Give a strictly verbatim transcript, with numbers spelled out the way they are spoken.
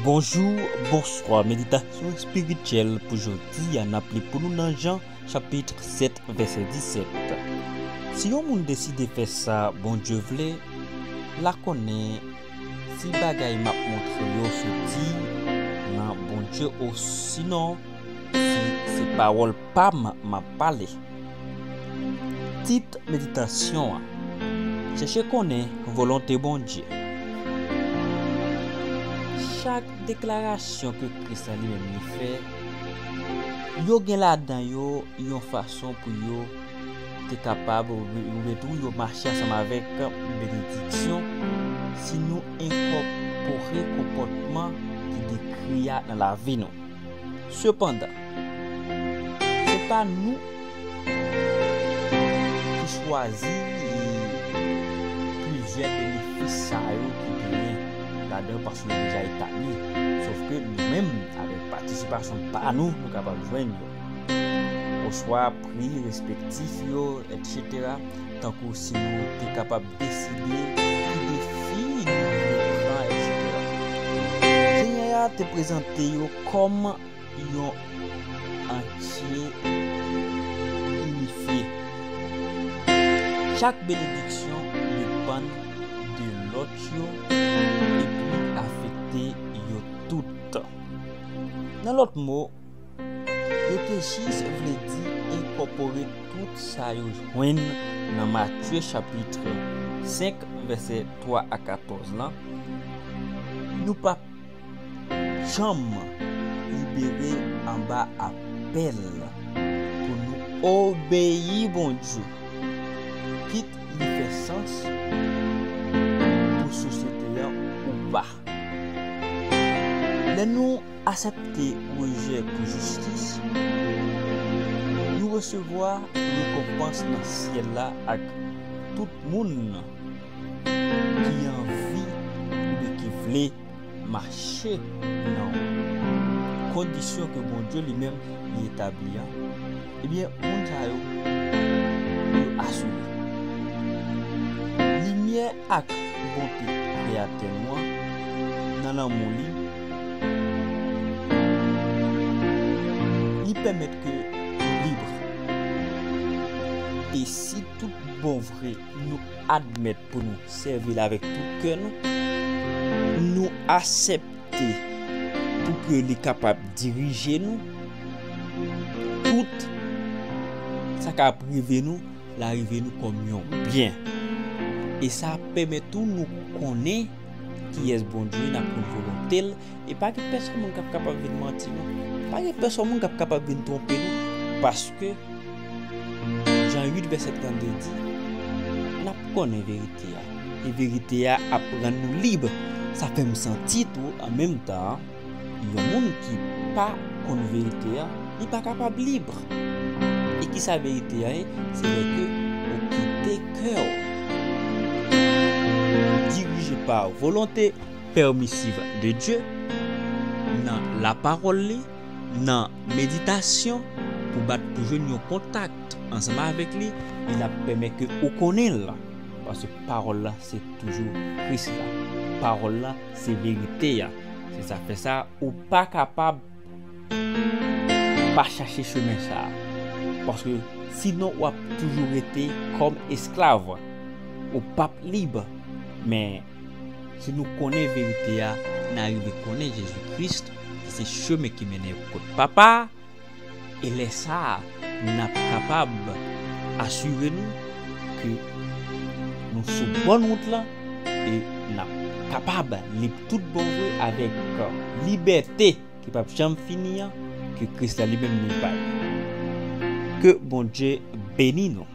Bonjou, bonswa. Meditasyon espirityèl pou jodi a, n ap li pou nou nan Jan, chapit sèt, vèsè disèt. Si yon moun deside fè sa Bondye vle, l a konnen si bagay m ap montre yo soti nan Bondye osinon si se pawòl pa m m ap pale. Tit meditasyon an, chèche konnen volonte Bondye. Chak deklarasyon ke Kris la li menm li fè, yo gen ladan yo yon fason pou yo te kapab, oubyen tou yo mache ansanm avèk benediksyon si nou enkòpore konpòtman ki dekri a nan lavi nou. Sepandan, se pa nou ki chwazi plizyè benefis sa yo ki genyen ladan yo paske yo deja etabli. Sòf ke nou menm, avèk patisipasyon pa nou, nou kapab jwenn yo. Oswa pri respektif yo, etsetera. Tankou si nou te kapab deside ki defi nou vle pran, etsetera. Senyè a te prezante yo kòm yon antye inifye. Chak benediksyon depann de lòt yo epi afekte yo tout. Nan lòt mo, yo te jis vle di enkòpore tout sa yo jwenn nan Matye chapit senk, vèsè twa a katòz lan. Nou p ap janm libere anba apèl pou nou obeyi Bondye, kit li fè sans pou sosyete a ou pa. Lè nou aksepte rejè pou jistis, nou resevwa rekonpans nan syèl la ak tout moun ki anvi oubyen ki vle mache nan kondisyon ke Bondye li menm li etabli an, ebyen, moun sa yo, yo asire. Limyè ak bonte Kreyatè nou an, nan lanmou li, li pèmèt ke nou lib. E si tout bon vre nou admèt pou nou sèvi l avèk tout kè nou, nou aksepte pou ke li kapab dirije nou, tout sa k ap rive nou, l a rive nou kòm yon byen. E sa ap pèmèt tou nou konnen kiyès Bondye, n ap konn volonte l, e pa gen pèsonn moun k ap kapab vin manti nou. Pa gen pèsonn moun k ap kapab vin twonpe nou, paske Jan uit vèsè trannde di, n ap konnen verite a, e verite a ap rann nou lib. Sa fè m santi tou, an menm tan, yon moun ki pa konn verite a, li pa kapab lib. E ki sa verite a ye? Se lè ke ou kite kè w dirije pa volonte pèmisiv de Dye nan lapawòl li, nan meditasyon, pou bat pou jwenn yon kontak ansanm avèk li, e l ap pèmèt ke ou konnen l. Paske pawòl la, se toujou Kris la. Pawòl la, se verite a. Se sa fè sa, ou pa kapab pa chache chemen sa. Paske sinon, w ap toujou rete kòm esklav. Ou p ap lib. Men, si nou konnen verite a, n a rive konnen Jezi Kris, ki se chemen ki mennen kot Papa a, e lè sa a, n ap kapab asire nou ke nou sou bòn wout lan, e n ap kapab lib tout bon vre avèk libète ki p ap janm fini an, ke Kris la li menm li bay. Ke Bondye beni nou.